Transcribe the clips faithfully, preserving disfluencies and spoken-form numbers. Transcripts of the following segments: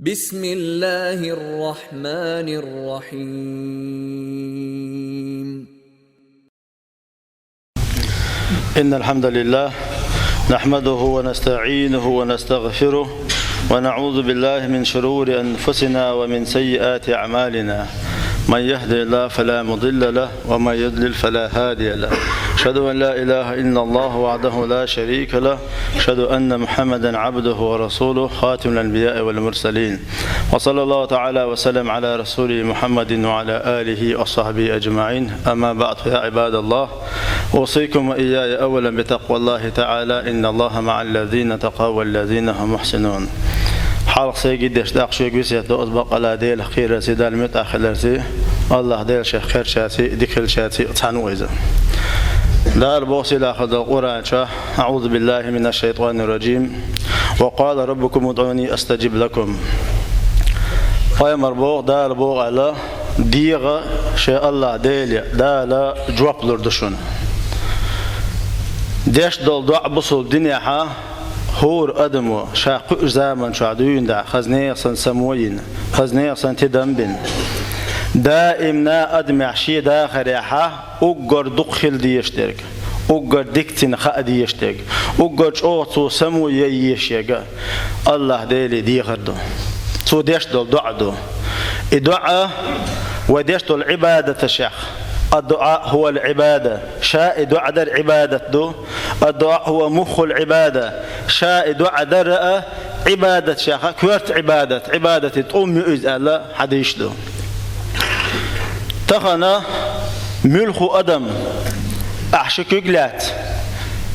بسم الله الرحمن الرحيم. إن الحمد لله نحمده ونستعينه ونستغفره، ونعوذ بالله من شرور أنفسنا ومن سيئات أعمالنا. من يهد الله فلا مضل له، ومن يضلل فلا هادي له. أشهد أن لا إله إلا الله وحده لا شريك له. أشهد أن محمدا عبده ورسوله، خاتم الأنبياء والمرسلين. وصلى الله تعالى وسلم على رسوله محمد وعلى آله وصحبه أجمعين. أما بعد، فيا عباد الله، أوصيكم وإياي أولا بتقوى الله تعالى. إن الله مع الذين اتقوا والذين هم محسنون. Хьалха сайга деш, тӀаккха шуьга весет до, аз бакъала Дела кхерарца, Далла муьтӀахь хиларца, АллахӀ Дела шех кхерчаьрца, дика хилчаьрца цхьана ву иза. Дала боху сийлахь долу Къуръан чохь: أعوذ بالله من الشيطان الرجيم. وقال ربكم ادعوني أستجب لكم. Пайхамар боху, Дала боху аьлла, дегӀа шен АллахӀ Деле, Дала жоп лур ду шуна. Деш долу доӀа бусул динехьа, хӀора адамо ша кхуьучу заман чохь дуьйна дахь, хаза нехан санна само йина, хаза нехан санна тидам бина. Даимна адамехь шен дахарехьа, уггар дукха хила дезаш дерг, уггар дика цунна хаа дезаш дерг, уггар чӀогӀа цо само ян езаш ерг АллахӀ Деле дехар ду. Цо деш долу доӀа ду. И доӀа вай деш долу Ӏибадаташех. الدعاء هو العبادة. Ша и доӀа дар Ӏибадат ду. الدعاء هو مخ العبادة. Ша и доӀа дар а Ӏибадаташех а коьрта Ӏибадат, Ӏибадате тӀум ю иза аьлла хьадисаш ду. Тахана муьлхха адам, ахь ши куьг лаьцна,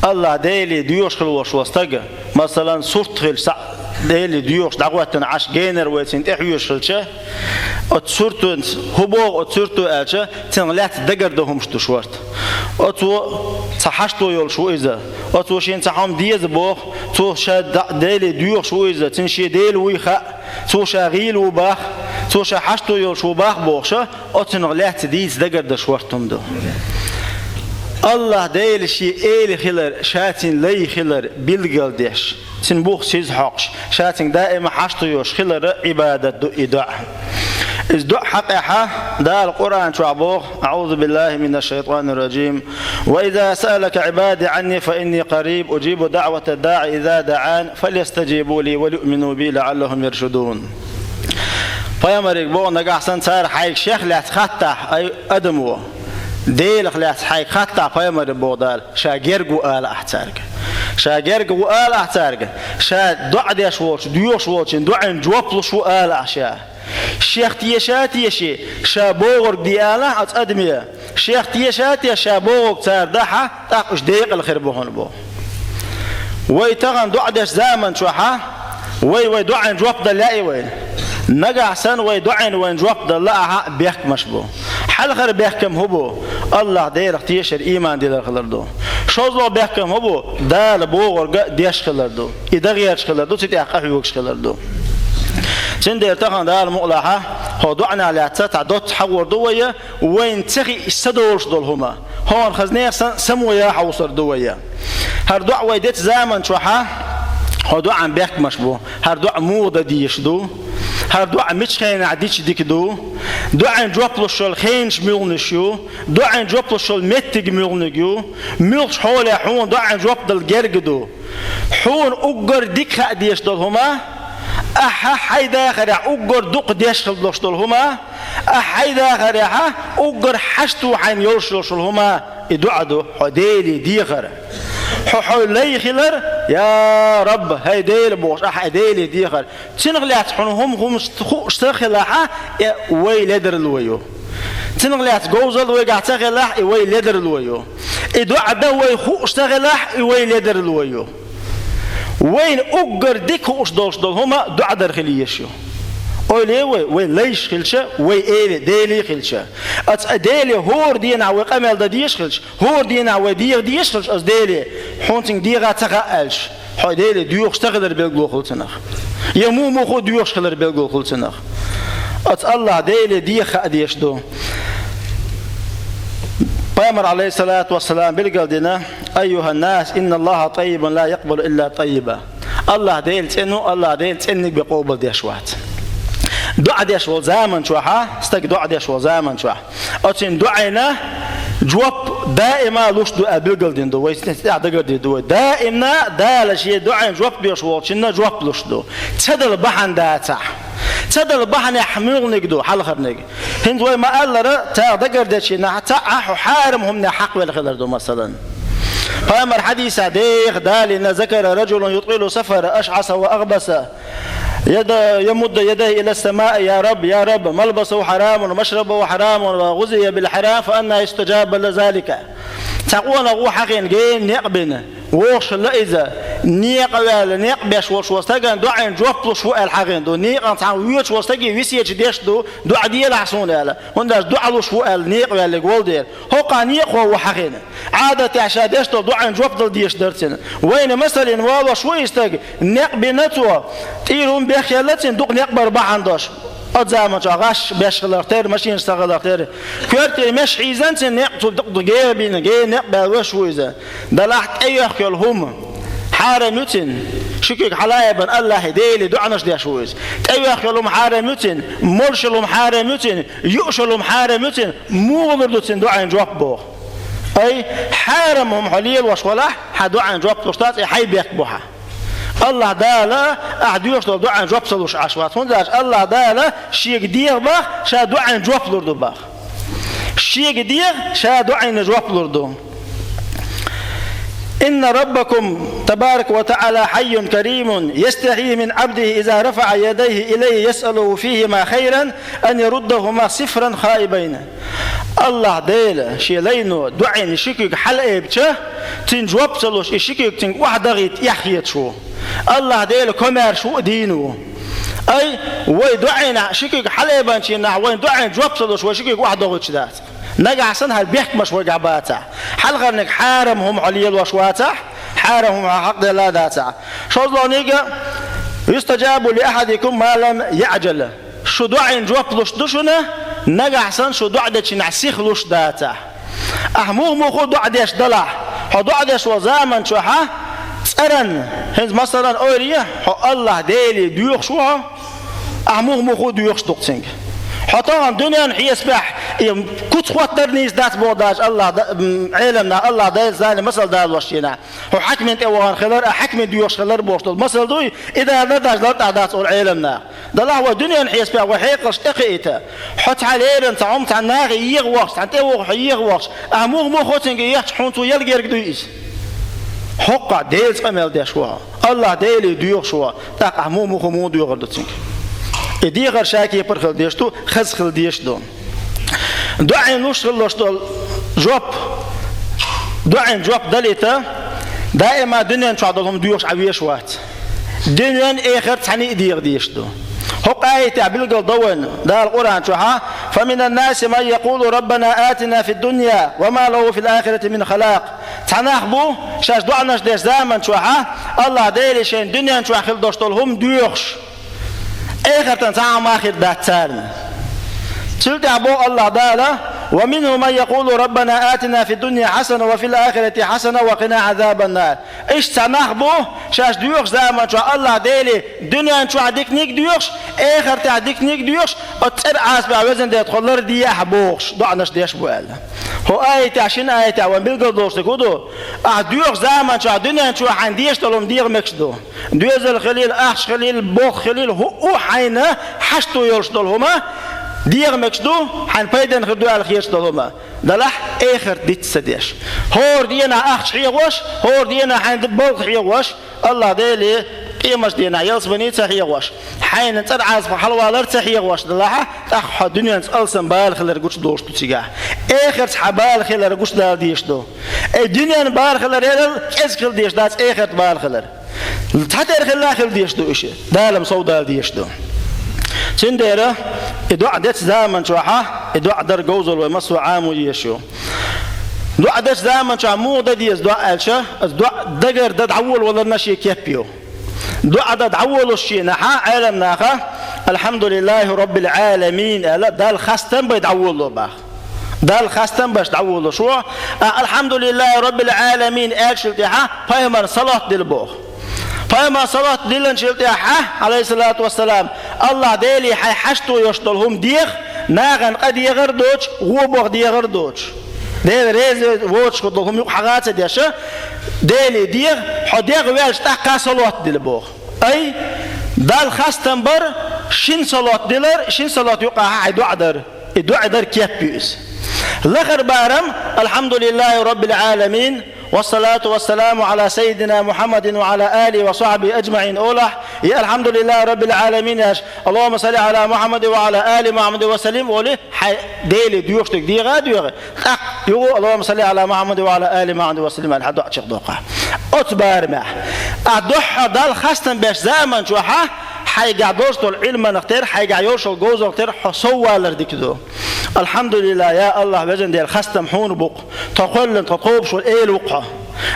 АллахӀ Деле доьхуш хила волуш волу стаг, масалан, сурт хилча, цхьаъ Деле доьхуш дӀахӀоьттина Ӏаш генара вай цунна тӀе хьоьжуш хилча, оцу суртанца хӀун боху оцу сурто аьлча, цунах лаьцна дагар дан хӀумаш ду шорта. Оцо цхьа хьашто йолуш ву иза. Оцо шена цхьа хӀума деза боху, цо ша да-, Деле доьхуш ву иза, цуьнан шен Дела вуй хаьа, цо ша гӀийла ву бах, цо ша хьашто йолуш ву бах бохуша, оцунах лаьцна дийца дагар дан шорта хӀума ду. АллахӀ Дела шен эла хилар, ша цуьнан лай хилар билгалдеш, цуьнан бух сиз хьокхуш, ша цуьнга даима хьашто йолуш хилар а Ӏибадат ду и доӀа. Иза доӀа хьакъехьа Дала Къуръан чохь боху: أعوذ بالله من الشيطان الرجيم. وإذا سألك عبادي عني فإني قريب أجيب دعوة الداع إذا دعان فليستجيبوا لي وليؤمنوا بي لعلهم يرشدون. Пайхамарига боху, нагахь санна цара хьайга шех лаьцна хаттахь, ай адамо, Делах лаьцна хьайга хаттахь, пайхамаре боху Дала, ша герга ву ала ахь цаьрга. Ша герга ву ала ахь цаьрга, ша доӀа деш волчу, доьхуш волчун доӀина жоп луш ву ала ахь ша. Шех теша а теший, ша бохург де ала ахь оцу адаме. Шех теша а теший, ша бохург цара дахь а, тӀаккха уьш декъала хир бу хьуна боху. Вай тахана доӀа деш заман чохьа, вай, вай доӀина жоп дала лаьий вайна? Нагахь санна вай доӀина вайна жоп дала лаахь а, бехкамаш бу. Хьалхара бехкам хӀун бу? АллахӀ Делах тешар, ийман дилар хилар ду. ШозлагӀа бехкам хӀун бу? Дала бохург деш хилар ду. И дан гӀерташ хилар ду, цу тӀехь къахьоьгуш хилар ду. Цундела тахана Дала мукъалахь, хӀокху доӀанах лаьцна цхьа доцца хьахор ду вай, вайна ца хиъча са долуш долу хӀума. Хьуна хаза нехан санна само ян хьовсур ду вай. ХӀара доӀа вай дечу заман чохьа хӀокху доӀан бехкамаш бу. ХӀара доӀа муха дан дезаш ду? ХӀара доӀа мичу хенахь дича дика ду? ДоӀина жоп луш йолу хенаш муьлханаш ю? ДоӀина жоп луш йолу меттиг муьлханиг ю? Муьлхачу хьолехь хьуна доӀина жоп дала герга ду? Хьуна уггар дика хаа дезаш долу хӀума, ахьа хьайн дахарехь уггар дукха деш хила долуш долу хӀума, ахьа хьайн дахарехьа уггар хьашт ву хьайна йолуш йолуш долу хӀума, и доӀа ду хьо Деле дехар. Хьо хьо лай хилар, я Рабба, хӀай Дела бохуш, ахьа Деле дехар. Цунах лаьцна хьуна хӀума хӀумаш хууш ца хилахьа, и вай ледарло ю. Цунах лаьцна говзалла вайгахь ца хилахь, и вай ледарло ю. И доӀа дан вай хууш ца хилахь, и вай ледарло ю. Вайна уггар дика хууш долуш долу хӀума доӀа дар хила езаш ю. Ойла е вай, вай лайш хилча, вай эли, Делий хилча. Аца Деле хӀора дийнахь вай къамел дан дезаш хилча, хӀора дийнахь вай деха дезаш хилча, аса Деле, хьуна цуьнга деха ца хаьа аьлча, хьо Деле доьхуш ца хилар билгало хуьлу цунах. Я муха-муха доьхуш хилар билгало хуьлу цунах. Аца АллахӀ Деле деха хаа дезаш ду. Пайхамар, алейхиссалату вассалам, билгалдина: «أيها الناس، إن الله طيب لا يقبل إلا طيبا». АллахӀ Дела цӀена ву, АллахӀ Дела цӀенниг бен къобалдеш вац. ДоӀа деш волу заман чохьа, стаг доӀа деш волу заман чохь, оцин доӀина жоп даима луш ду аьлла билгалдина ду вай, тӀехь дагардина ду вай. Даимна Дала шен доӀина жоп доьхуш волчунна жоп луш ду. Ца дала бахьана дацахь. Ца дала бахьанехь муьлханиг ду, хьалхарниг. ХӀинца вай ма-аллара, тӀехь дагардечу нахьа цхьаъ хьо хьарам хӀуманехь хьакхвелла хилар ду, масалан. Пайхамар хьадисехь деха далийна: «ذكر رجل يطيل السفر أشعث أغبر». يد-، يمد يديه إلى السماء: يا رب، يا رب، ملبسه حرام، مشربه حرام، وغذي بالحرام، فأنى يستجاب له ذلك. Цхьа къонах ву хьахийна гена некъ бина, вогӀуш хилла иза, некъа ваьлла, некъ беш волуш волу стагана доӀина жоп луш ву аьлла хьахийна ду. Некъан цхьаъ воьдуш волу стаге весет деш ду, доӀа делахь суна аьлла. ХӀунда аьлча доӀа луш ву аьлла, некъа ваьллиг волу дела. ХӀокхо некъахо ву хьахийна. Ӏадатехь ша деш долу доӀина жоп дала дезаш дара цуьнан. Вайна масална волуш ву и стаг, некъ бина цо, тӀера хӀума бехъелла цуьнан дукха некъ бар бахьана долуш. Оцу заманчохь гӀаш беш хиларх тера, машинаш ца хиларх тера. Коьртера меш хьийзан цуьнан некъ цо дукха гена бина, гена некъ баьлла веш ву иза. Далахь тӀейохка йолу хӀума хьарам ю цуьнан, ши куьг хьала а бан Аллахье, Деле доӀанаш деш ву иза. ТӀейохка йолу хӀума хьарам ю цуьнан, молуш йолу хӀума хьарам ю цуьнан, юуш йолу хӀума хьарам ю цуьнан, муха лур ду цуьнан доӀина жоп боху. Ай, хьарам хӀума хьо лелош валахь, хьан доӀина жоп луш дац, и хьайн бехк бу хьан. Аллахь Дала ахь доьхуш долу доӀина жоп ца луш Ӏаш вац, хӀунда аьлча Аллахь Дала шега дегӀ баха, ша доӀина жоп лур ду баха. Шега дегӀ, ша доӀина жоп лур ду. إن ربكم تبارك وتعالى حي كريم يستحي من عبده إذا رفع يديه إليه يسأله فيهما خيرا أن يردهما صفرا خائبين. Аллахь Дела шен лайно доӀина ши куьг хьалаайбича, цуьнан жоп ца луш, и ши куьг цуьнга охьадахийта эхь хеташ ву. Аллахь Дела комаьрша ву а дийна ву. Ай, вай доӀина ши куьг хьалаайбанчийнахь, вайн доӀина жоп ца луш, вай ши куьг охьадохуьйтуш дац. Нагахь санна хьан бехкамаш вайгахь бацахь, хьалхарниг хьарам хӀума хьо лелош вацахь, хьарам хӀума хьо хьакъ делла а дацахь. ШозлагӀниг: يستجاب لأحدكم ما لم يعجل. Шу доӀина жоп луш ду шуна, нагахь санна шу доӀа дечунахь сиха луш дацахь. Ахь муха-муха доӀа деш далахь, хьо доӀа деш волу заман чохьа цӀаран, хӀинца масалан ойла е, хьо Аллахь Деле доьхуш ву хьо, ахь муха-муха доьхуш ду-кх цуьнга. Хьо тахана дуьненан хьесапехь и куц хӀоттар нийса дац боху даже Аллахь да-, м, Ӏеламнаха, Аллахь Делаца масал далош йина. Хьо хьаькаман тӀе вахана хилар, а хьаькаман доьхуш хилар бохуш долу масал дуй, и далар даже лартӀахь дац олу Ӏеламнаха. Далахь вай дуьненан хьесапехь вай хьекъалш тӀекхиийта. Хьо цхьа лерина, цхьа хӀума, цхьа нахе еха вахча, цхьа тӀе ваха хьо еха вахча, ахь муха-муха цуьнга ехча, хьуна цо ял герга дуй иза. ХӀокхахь Делаца къамел деш ву хьо, Аллахь Деле доьхуш ву, тӀаккха ахь муха-муха муха доьхур ду цуьнга. И дехар ша кепара хила дезаш ду, хаза хила дезаш ду. ДоӀина луш хилалуш долу жоп, доӀина жоп далийта, даима дуьнен чохь долу хӀума доьхуш Ӏан веш вац. Дуьнен, эхарт цхьаьна а дегӀа дезаш ду. ХӀокху аятехь билгал до вайна Дала Къуръан чохьа: «فمن الناس من يقول ربنا آتنا في الدنيا وما له في الآخرة من خلاق». Цхьа нах бу, шаьш доӀанаш деш заман чохьа, Аллахь Деле шайна дуьнен чохь хила долуш долу хӀума доьхуш, эхартан цхьа а ма хир дац царна. Цул тӀаьхьа боху Аллахь Дала: «ومنهم من يقول ربنا آتنا في الدنيا حسنة وفي الآخرة حسنة وقنا عذاب النار». Иштта цхьа нах бу, шаьш доьхуш заман чохь Аллахь Деле дуьнен чохь диканиг а доьхуш, эхартехь диканиг а доьхуш, оцу цӀера Ӏазапехь везан дела тхо ларде ахь бохуш, доӀанаш деш бу аьлла. ХӀокху аятехь, шина аятехь вайн билгал долуш дерг хӀун ду? Ахь доьхуш заман чохь дуьнен чохь хьайна дезаш долу хӀума дегӀа мегаш ду. Доьзал хилийла, ахча хилийла, болх хилийла, хӀуъу хьайна хьашто йолуш долу хӀума дегӀа мегаш ду, хьайна пайденна хир ду аьлла хеташ долу хӀума. Далахь, эхарт диц ца деш. ХӀора дийнахь ахча хьехош, хӀора дийнахь хьайна болх хьехош, Аллахь Деле къемат дийнахь ялсамани ца хьехош, хьайна цӀера Ӏазапах хьалавалар ца хьехош далахь, тӀаккха хьо дуьненца алсам бала хилар гучудолуш ду цигахь. Эхартца хьан бала хилар гучудала дезаш ду. Эй, дуьненан бала хилар ярал кӀезиг хила дезаш дац, эхартан бала хилар. Цхьатера хилла а хила дезаш ду уьш. Дала-м совдала дезаш ду. Цундела и доӀа дечу заман чохьа, и доӀа дар говзалла вай массо а Ӏамо езаш ю. ДоӀа дечу заман чохь муха дан деза доӀа аьлча, аса доӀа дагардан дӀаволаваларна шен кеп ю. ДоӀа дан дӀаволуш шена хьан Ӏеламнаха: «Алхьамдулиллахи роббил Ӏаламин», – аьлла, Далла хастам бай дӀаволало баха. Далла хастам беш дӀаволуш ву, а «Алхьамдулиллахи роббил Ӏаламин» аьллачул тӀаьхьа пайхамарна салот дила боху. Пайхамара салават диллинчул тӀехьа, Ӏалайхиссалату вассалам, АллахӀ Деле хьай хьашт йолуш долу хӀума деха, нахана къа дехар доцуш, гӀо баха дехар доцуш. Дела реза воцуш хӀу долу хӀума юкъа хьаха а ца деш, Деле деха, хьо дегӀ ваьлча тӀаккха салават дила боху. Ай, Далла хастам бар, шина салават дилар, шина салават юкъахь хьайн доӀа дар. И доӀа дар кеп ю иза. Лахара барам: «Алхьамдулиллахи Роббил Ӏаламин, вассалату вассаламу Ӏала саййидина Мухьаммадин ва Ӏала алихи ва сахьбихи аджмаӀин», олахь, я «Алхьамдулиллахи Роббил Ӏаламин» аш, «Аллахумма салли Ӏала Мухьаммадин ва Ӏала али Мухьаммадин ва саллим», оли, хьайн Деле доьхуш дерг дегӀа а доьху, тӀаккха юха «Аллахумма салли Ӏала Мухьаммадин ва Ӏала али Мухьаммадин ва саллим» аьлла, хьан доӀа чекхдоккху. Оцу барамехь. Ахь дуьххьара Далла хастам беш заман чохьа, хьайгахь долуш долу Ӏилманах тера, хьайгахь йолуш йолу говзалла тера, хьо соввалар дика ду. «Алхьамдулиллах, я АллахӀ, везан Дела, хастам хьуна бу-кх. Тхо кхоьллина, тхо кхобуш волу эла ву-кх хьо.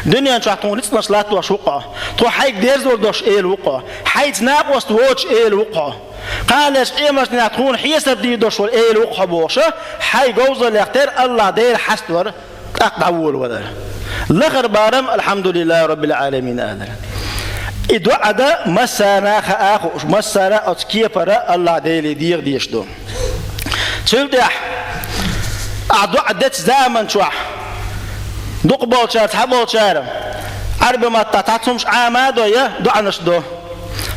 Дуьнен чохь тхуна рицкъанаш латтош ву-кх хьо. Тхо хьайга дерзор долуш эла ву-кх хьо. Хьайца накъост воцуш эла ву-кх хьо. Кханалерчу къематдийнахь тхуна хьесап дийр долуш волу эла ву-кх хьо», бохуш, хьайн говзаллех тера АллахӀ Дела хьаставар. ТӀаккха дӀаволавалар. Лахара барам: «Алхьамдулиллахи Роббил Ӏаламин», алар. И доӀа дан массарна а хаа хууш, массарна а оцу кепара АллахӀ Деле деха дезаш ду. Цул тӀаьхьа ахь доӀа дечу заман чохь дукхахболчара, цхьаболчара Ӏаьрби маттахь цхьацца хӀумаш Ӏама а до, я доӀанаш до.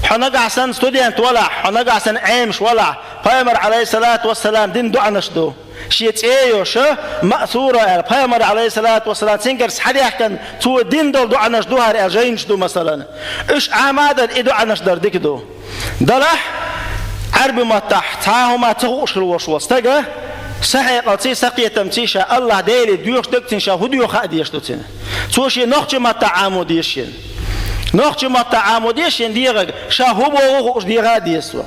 Хьо нагахь санна студент валахь, хьо нагахь санна Ӏемаш валахь, Пайхамар, Ӏалайхиссалату вассалам, дина доӀанаш ду. Шен цӀе а йо, ша, маъсура аьлла, Пайхамар, Ӏалайхиссалату вассалам, цуьнгара схьадаьхкина, цо дина долу доӀанаш ду хӀара аьлла, жайнаш ду, масалан. Уьш Ӏама а дан, и доӀанаш дар дика ду. Делахь, Ӏаьрби маттахь цхьа а хӀума ца хууш хила волуш волу стага, са хьекъалций, са кхетамций ша АллахӀ Деле доьхуш дерг цуьнан, ша хӀун доьху хаа дезаш ду цуьнан. Цо шен нохчийн маттахь Ӏамо деза шена. Нохчийн маттахь Ӏамо деза шена дегӀаг, ша хӀун боху хууш дегӀа а деза цо.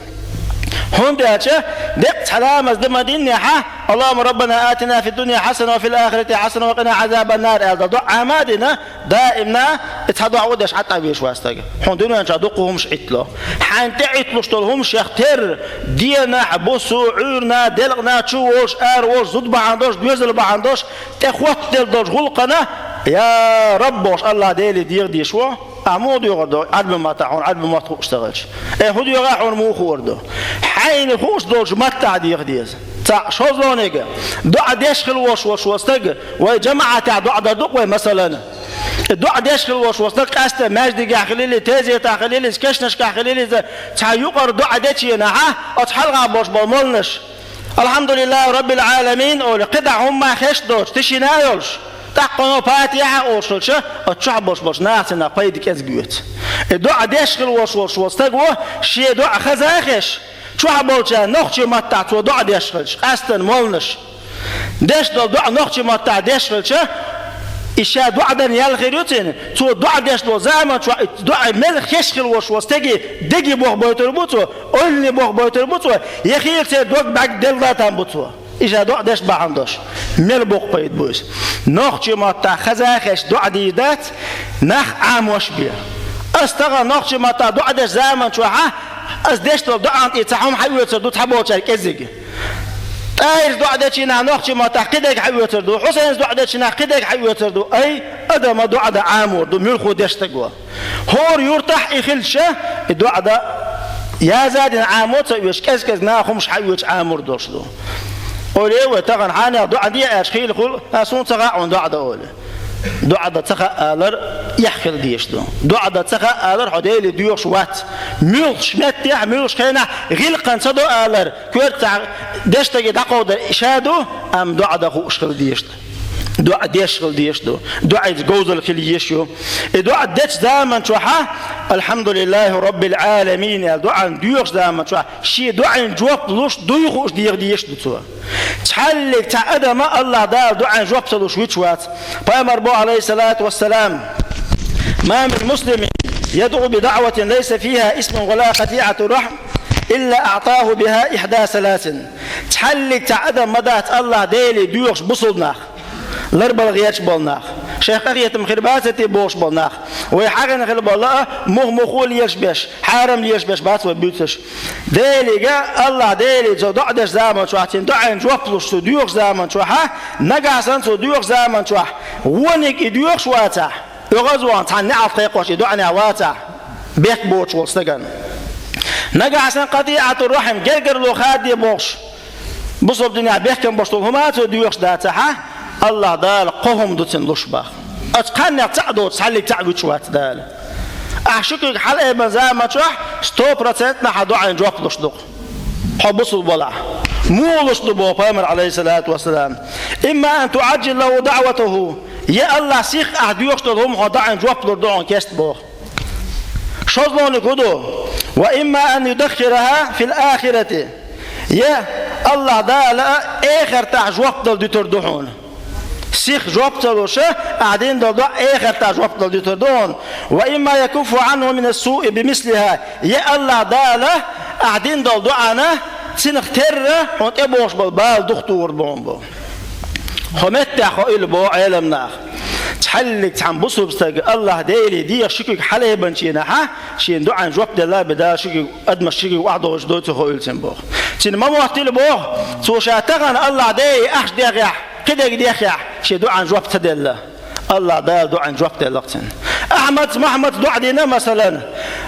ХӀунда аьлча деккъа цхьа ламаз дан ма диннехьа: «Аллахумма Раббана атина фид дунья хьасана ва фил ахирати хьасана ва къина Ӏазабан нар», аьлла доӀа Ӏама а дина, даимна и цхьа доӀа а деш хьатӀавеш вац стаг. Хьуна дуьнен чохь дукха хӀумаш Ӏиттало. Хьайна тӀеӀитталуш долу хӀумаш шех терра, денахь, буса, Ӏуьйранна, делкъана, чу волуш, ара волуш, зуда бахьана долуш, доьзал бахьана долуш, тӀе хоттаделла долчу гӀуллакхана, я Раббош, АллахӀ Деле деха дезаш ву. Ахь муха доьхур ду Ӏаьрби маттахь, хьуна Ӏаьрби мотт хууш ца хилча? Э, хӀун доьху ахь, хьуна муха хуур ду? Хьайна хууш долчу маттахь деха деза. Цхьаъ, шолгӀаниг, доӀа деш хила волуш волу стаг, вай жамаӀатехь доӀа дар ду-кх вай, масалан. И доӀа деш хила волуш волу стаг къаьсттина маьждигехь хилийла, тезетахь хилийла, кешнашкахь хилийла, цхьа юкъара доӀа дечу хенахь, оцу хьалха болуш болу молланаш «Алхьамдулиллахи Роббил Ӏаламин» олий, кхидӀа хӀумма хезаш доцуш, тишина а йолуш, тӀаккха кхунах Патихьа а олуш хилча, оцу чохь болуш болчу нахаца пайда кӀезиг оьцу. И доӀа деш хила волуш волуш волу стаг ву, шен доӀа хаза а хезаш, чохь болчара нохчийн маттахь цо доӀа деш хилча, къаьсттина молланаш деш долу доӀа нохчийн маттахь деш хилча, и ша доӀа дарна ял хир ю цуьнан, цо доӀа деш долу заман чохь и доӀа мел хезаш хила волуш волу стеган деге бохбойтур бу цо, ойлане бохбойтур бу цо, я хийла церан дог бӀаьрг делла там бу цо. И ша доӀа деш бахьана долуш, мел боккха пайда бу иза. Нохчийн маттахь хаза а хезаш доӀа дийр дац, нах Ӏамош бен. Ас тахана нохчийн маттахь доӀа деш заман чохьа, ас деш долу доӀан тӀе цхьа хӀума хьаоьцур ду цхьаболчаьрга кӀеззига. ТӀаьхьарца доӀа дечу хенахь нохчийн маттахь кхидерг хьаоьцур ду, Хьусайнас доӀа дечу хенахь кхидерг хьаоьцур ду. Ай, адама доӀа дан Ӏамор ду, муьлхха деш стаг ву. ХӀора юртахь и хилча, и доӀа дан яза а дина Ӏамо ца оьшу, кӀез-кӀезиг наха хӀумаш хьаоьцу Ӏамор долуш ду. Оле вай, тахана хьанех доӀа де аьлча, хийла хуьлу, а, суна ца хаьа хьуна доӀа дан олий. ДоӀа дан ца хаьа алар эхь хила дезаш ду. ДоӀа дан ца хаьа алар хьо Деле доьхуш вац. Муьлххачу меттехь, муьлххачу хенахь гӀиллакхана ца до алар, коьртахь деш стаге дӀакховдар ша ду, амма доӀа дан хууш хила дезаш ду. ДоӀа деш хила дезаш ду. ДоӀица говзалла хила езаш ю. И доӀа дечу заман чохьа, «Алхьамдулиллахи Роббил Ӏаламин» аьлла, доӀан доьхучу заман чохь, шен доӀин жоп луш дуй хууш деха дезаш ду цо. Цхьаллиг цхьа адама АллахӀ Дала доӀин жоп ца луш вуьтуш вац. Пайхамар боху, Ӏалайхиссалату вассалам: «Ма мин муслимин ядӀу би даӀватин лайса фиха исмун ва ла къатиӀату рахьм, илла аӀтаху биха ихьда саласин». Цхьаллиг цхьа адам ма дац АллахӀ Деле доьхуш бусулба нах. Ларбала гӀерташ болу нах, шайх къахетам хир бацара те бохуш болу нах, вай хьагӀина хила болу а мух-мухо лелаш беш, хьарам лелаш беш бац вай буьйцуш. Делига, АллахӀ Деле цо доӀа деш заман чохь, цуьнан доӀин жоп луш цо доьхуш заман чохьа, нагахь санна цо доьхуш заман чохь, вониг и доьхуш вацахь, оьгӀазвахана цхьана неӀалт кхайкхош и доӀанехь вацахь, бехк боцуш волу стагана. Нагахь санна къатиӀатур-рахьим, гергарло хадо бохуш, бусалба динехь бехкам беш долу хӀума цо доьхуш дацахь, АллахӀ Дала кхо хӀума ду цунна луш боху. Оцу кхааннех цхьаъ доцу, цхьаллиг цхьаъ вуьтуш вац Дала. Ахь шуьгахь хьалаайбина заман чохь сто процентов хьан доӀанна жоп луш ду-кх, хьо бусалба валахь. Муха луш ду боху Пайхамара, Ӏалайхиссалату вассалам? Имма ан туӀаджила лаху даӀватаху, я АллахӀ сихха ахь доьхуш долу хӀума хьан доӀанна жоп лур ду хьуна кеста боху. ШозлагӀниг хӀун ду? Ва имма ан юдаххираха фил ахирати. Я АллахӀ Дала эхартахь жоп дала дуьтур ду хьуна. Сихха жоп ца луш, ахь дина долу доӀа эхартахь жоп дала дуьтур ду хьуна. Ва имма якуффу Ӏанху мина ссуи бимислиха. Я АллахӀ Дала ахь дина долу доӀана цунах терра хьуна тӀебогӀуш болу бала духтур бу хьуна боху. ХӀокху меттехь хоуьйту боху Ӏеламнаха. Цхьаллиг цхьана бусалба стага АллахӀ Деле дегӀан ши куьг хьалаайбинчу хенахь, шена доӀанна жоп делла бен Дала ши куьг, адамаш ши куьг охьадохуьйтуш ду цо хоуьйту боху. Цуьнан ма моттийла боху, цо ша тахана АллахӀ Деле ахча дехехь, кхидерг дехехь, шен доӀанна жоп ца делла. АллахӀ Дала доӀанна жоп делла-кх цуьнан. Ахьмадца, Махьмадца доӀа дина, масалан,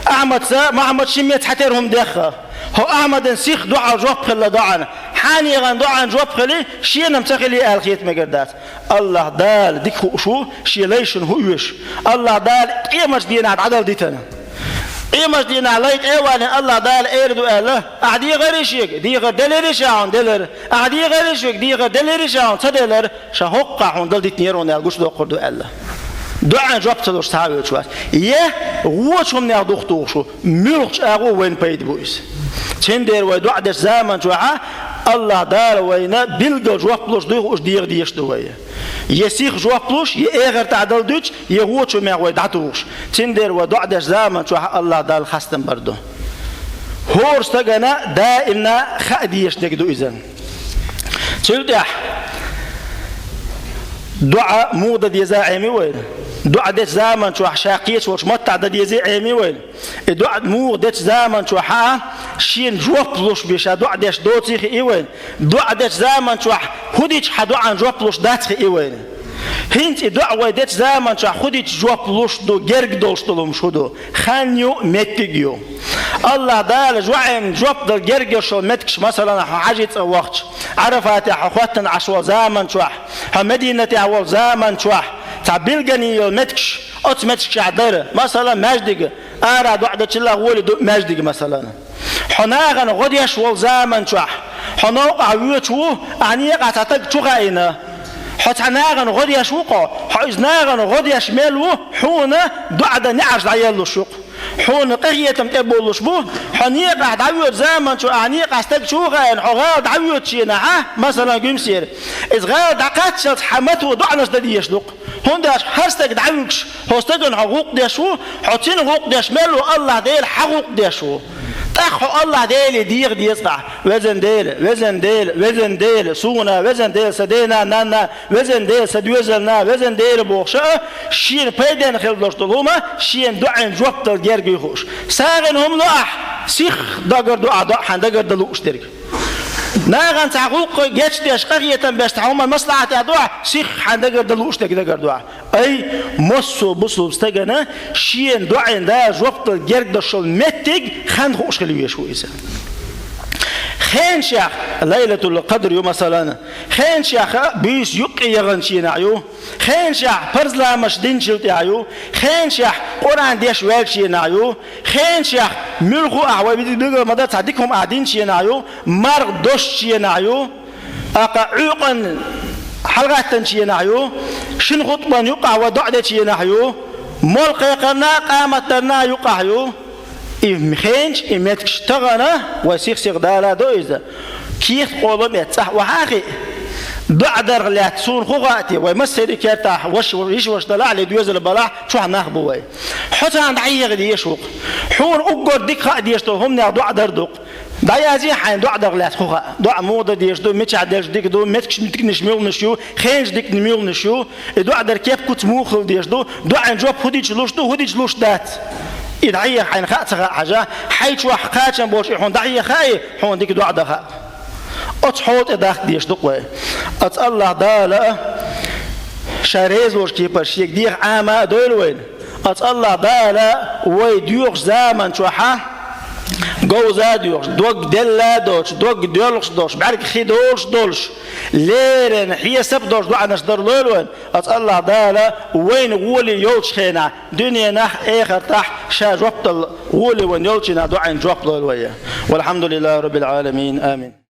Ахьмадца, Махьмадца шимма цхьатерра хӀума дехха. ХӀокху Ахьмадана сихха доӀа жоп хилла доӀанна, хьенехана доӀанна жоп хили, шена-м ца хили аьлла хета мегар дац. АллахӀ Дала дика хууш ву шен лайшна хӀун оьшу. АллахӀ Дала къематан дийнахь дӀадала дитина. Къематан дийнахь лай тӀе а валийна, АллахӀ Дала эр ду аьлла: «Ахь дехарий шега? Дехар делирий ша хьуна? Делира. Ахь дехарий шега? Дехар делирий ша хьуна? Ца делира. Ша хӀокхахь хьуна дала дитинера хьуна», — аьлла гучудоккхур ду аьлла. ДоӀанна жоп ца луш цхьа а воьдуш вац. Я вочу хӀуманех духтухуш ву, муьлххачу агӀор вайна пайда бу иза. Цундела вай доӀа дечу заман чохь АллахӀ Дала вайна билггал жоп луш дуй хууш дегӀан дезаш ду вай. Я сихха жоп луш, я эхартахь дала дуьтуш, я вочу хӀуманех вай дӀатухуш. Цундела вай доӀа дечу заман чохь АллахӀ Дала хастам бар ду. ХӀора стагана даимна хаа дезаш дерг ду иза. Цул тӀаьхьа доӀа муха дан деза Ӏемий вайна? ДоӀа дечу заман чохь ша кхечу волчу маттахь дан дезий Ӏемий вайна? И доӀа муха дечу заман чохь а шена жоп луш бен ша доӀа деш доций хии вайна? ДоӀа дечу заман чохь хӀун дича хьан доӀанна жоп луш дац хии вайна? ХӀинца и доӀа вай дечу заман чохь хӀун дича жоп луш ду, герга долуш долу хӀумаш хӀун ду? Хан ю, меттиг ю. АллахӀ Дала жоӀенна жоп дала герга йолуш йолу меттигаш, масалан, хьо хьажцӀа вахча, Ӏарафатехь хьо хӀоттана Ӏаш волу заман чохь, хьо Мединатехь волу заман чохь, цхьа билгалъян йолу меттигаш, оцу меттигашкахь дара, масалан, маьждиг, ара доӀа дечул а гӀоли ду маьждиг, масалан. Хьо нахана гӀо деш волу заман чохь, хьо новкъахь воьдуш ву, ахьа некъахь цхьа стаг чу хаийна. Хьо цхьа нахана гӀо деш ву-кх, хьо иза нахана гӀо деш мел ву, хьуна доӀа дан неӀарш дӀаеллалуш ю-кх. Хьуна къинхетам тӀебуллуш бу, хьо некъахь дӀавоьду заман чу, ахьа некъахь стаг чу хаийна, хьо гӀала дӀавоьдучу хенахь, масалан, Гуьмсера. Иза гӀала дӀакхаччалц хьан мато доӀанаш дан дезаш ду-кх. ХӀунда аьлча хӀара стаг дӀавуьгуш, хьо стагана хьо гӀуллакх деш ву, хьо цуьнан гӀуллакх деш мел ву, АллахӀ Дела хьан гӀуллакх деш ву. ТӀаккха хьо АллахӀ Деле дегӀан деза ахь: «Везан Дела, везан Дела, везан Дела, суна, везан Дела, сан дена, нанна, везан Дела, сан доьзална, везан Дела», — бохуш а, шена пайденна хила долуш долу хӀума шена доӀанна жоп дала герга юй хууш. СагӀина хӀума ло ахь, сихха дагар ду ахь доӀа хьан дагар дан лууш дерг. Нахана цхьа гӀуллакх гечдеш, къахетам беш цхьа хӀуманна маслахьат а до ахь, сихха хьан дагар дан лууш дерг дагар ду ахь. Ай, массо а бусалба стагана шена доӀанна Дала жоп дала герга долуш йолу меттиг хан хууш хила везаш ву иза. Хенашех Лайлатул-Къадр ю, масалан, хенашех буьйса юккъе яханчу хенахь ю, хенашех парз ламазаш динчул тӀаьхьа ю, хенашех Къуръан деш ваьллачу хенахь ю, хенашех муьлхха а ахь вай билгал ма-дарра цхьа дика хӀума ахь динчу хенахь ю, марха дошучу хенахь ю, аккха Ӏуьйкъанна хьалагӀаттанчу хенахь ю, шина хутбанна юккъахь вай доӀа дечу хенахь ю, молла кхайкхарна а, къамат дарна а юккъахь ю. И хенаш, и меттигаш тахана вай сих-сиха даладо иза. Кехат къолам эцна цӀахь охьа а хиъна, доӀа дарх лаьцна суна хӀун хаьа те, вай массеран кертахь, ваша, йиша-ваша далахь а, ле доьзал балахь а, чохь нах бу вай. Хьо царна дӀахьеха дезаш ву-кх. Хьуна уггар дика хаа дезаш долу хӀуманех доӀа дар ду-кх. ДӀаязъе хьайна доӀа дарх лаьцна хӀун хаьа. ДоӀа муха дан дезаш ду, мичахь делча дика ду, меттигаш диканаш муьлханаш ю, хенаш диканаш муьлханаш ю. И доӀа дар кеп-куц муха хила дезаш ду, доӀанна жоп хӀун дича луш ду, хӀун дича луш дац. И дӀахьеха хьайна хаа ца хаьа хьажа, хьайн чохь кхачам болчу и хьуна дӀахьеха хаьий, хьуна дика доӀа дан хаьа. Оцу хьол тӀе дахка дезаш ду-кх вай. Оцу АллахӀ Дала а Ша реза волчу кепара Шега дегӀан Ӏама а дойла вайна. Ас Аллахь Дала вай доьхучу заман чохь а говза а доьхуш, дог делла а доцуш, дог доьлхуш долуш, бӀаьрг хи долуш долуш, леррина хьесап а долуш доӀанаш дар лойла вайна. Ас Аллахь Дала вайна гӀоле йолчу хенахь, дуьненахь а, эхартахь а ша жоп дала гӀоле вайна йолчу хенахь доӀанна жоп лойла вай. Валхьамдулиллахи Раббил Ӏаламин. Амин.